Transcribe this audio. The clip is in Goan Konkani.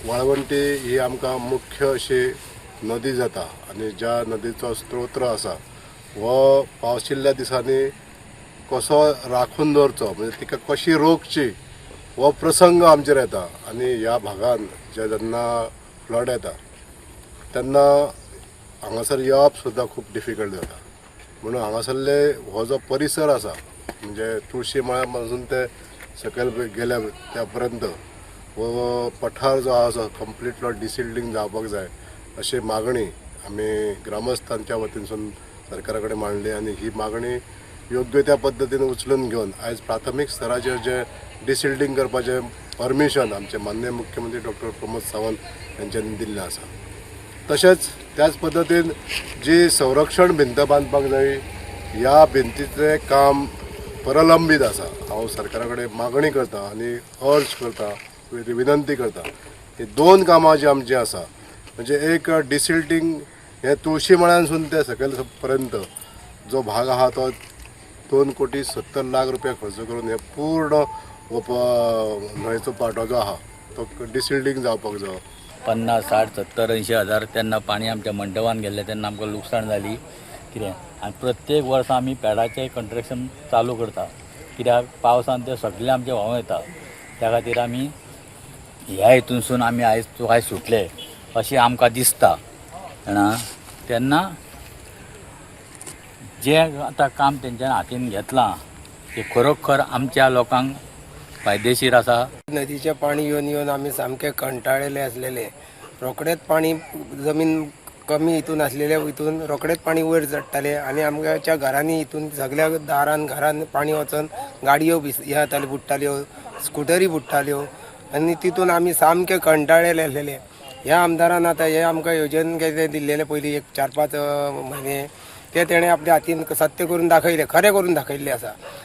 वाळवंटी ही आमकां मुख्य अशी नदी जाता आनी ज्या नदीचो स्त्रोत्र आसा हो पावशिल्ल्या दिसांनी कसो राखून दवरचो, म्हणजे तिका कशी रोखची हो प्रसंग आमचेर येता. आनी ह्या भागान जे जेन्ना फ्लड येता तेन्ना हांगासर येवप सुद्दां खूब डिफिकल्ट जाता. म्हणून हांगासरले हो जो परिसर आसा, म्हणजे तुळशी मळ्या पासून ते सकयल गेल्या त्या पर्यंत हो पठार जो आसा कंप्लिटलो डिसिल्डींग जावपाक जाय अशी मागणी आमी ग्रामस्थांच्या वतीनसून सरकारा कडेन मांडली. आनी ही मागणी योग्य त्या पद्दतीन उचलून घेवन आयज प्राथमीक स्तराचेर जे डिसिल्डींग करपाचें परमिशन आमचे माननीय मुख्यमंत्री डॉक्टर प्रमोद सावंत यांच्यानी दिल्लें आसा. तशेंच त्याच पद्दतीन जी संरक्षण भिंत बांदपाक जाय, ह्या भिंतीचें काम प्रलंबीत आसा. हांव सरकारा कडेन मागणी करता आनी अर्ज करता, विनंती करता, ही दोन कामां जी आमची आसा, म्हणजे एक डिसिल्टींग हे तुळशी मळ्यानसून ते सकयल पर्यंत जो भाग आहा तो 2 कोटी 70 लाख रुपया खर्च करून हे पूर्ण न्हंयचो पाटो जो आहा तो डिसिल्टींग जावपाक जायो. 50, 60, 70, 80 हजार तेन्ना पाणी आमच्या मंडपान गेल्लें, तेन्ना आमकां लुकसाण जाली कितें. आनी प्रत्येक वर्सा आमी पेडाचें कंट्रक्शन चालू करता, कित्याक पावसान तें सगळें आमचें व्हांवन येता. त्या खातीर आमी ह्या हितूनसून आमी आयज आयज सुटले अशें आमकां दिसता, जाणा. तेन्ना जें आतां काम तेंच्यानी हातीन घेतलां तें खरोखर आमच्या लोकांक फायदेशीर आसा. नदीचें पाणी येवन येवन आमी सामके कंटाळलेले आसलेले. रोखडेच पाणी जमीन कमी हितून आसलेले, हितून रोखडेच पाणी वयर चडटाले आनी आमच्या घरांनी हितून सगळ्या दारान घरान पाणी वचून गाडयो हे जाताल्यो, बुडटाल्यो, स्कुटरी बुडटाल्यो आनी तितून आमी सामके कंटाळलेले आसलेले. ह्या आमदारान आतां हे आमकां योजन कितें दिल्लेले पयलीं एक 4-5 म्हयने, ते तेणें आपल्या हातीन सत्य करून दाखयलें, खरें करून दाखयल्लें आसा.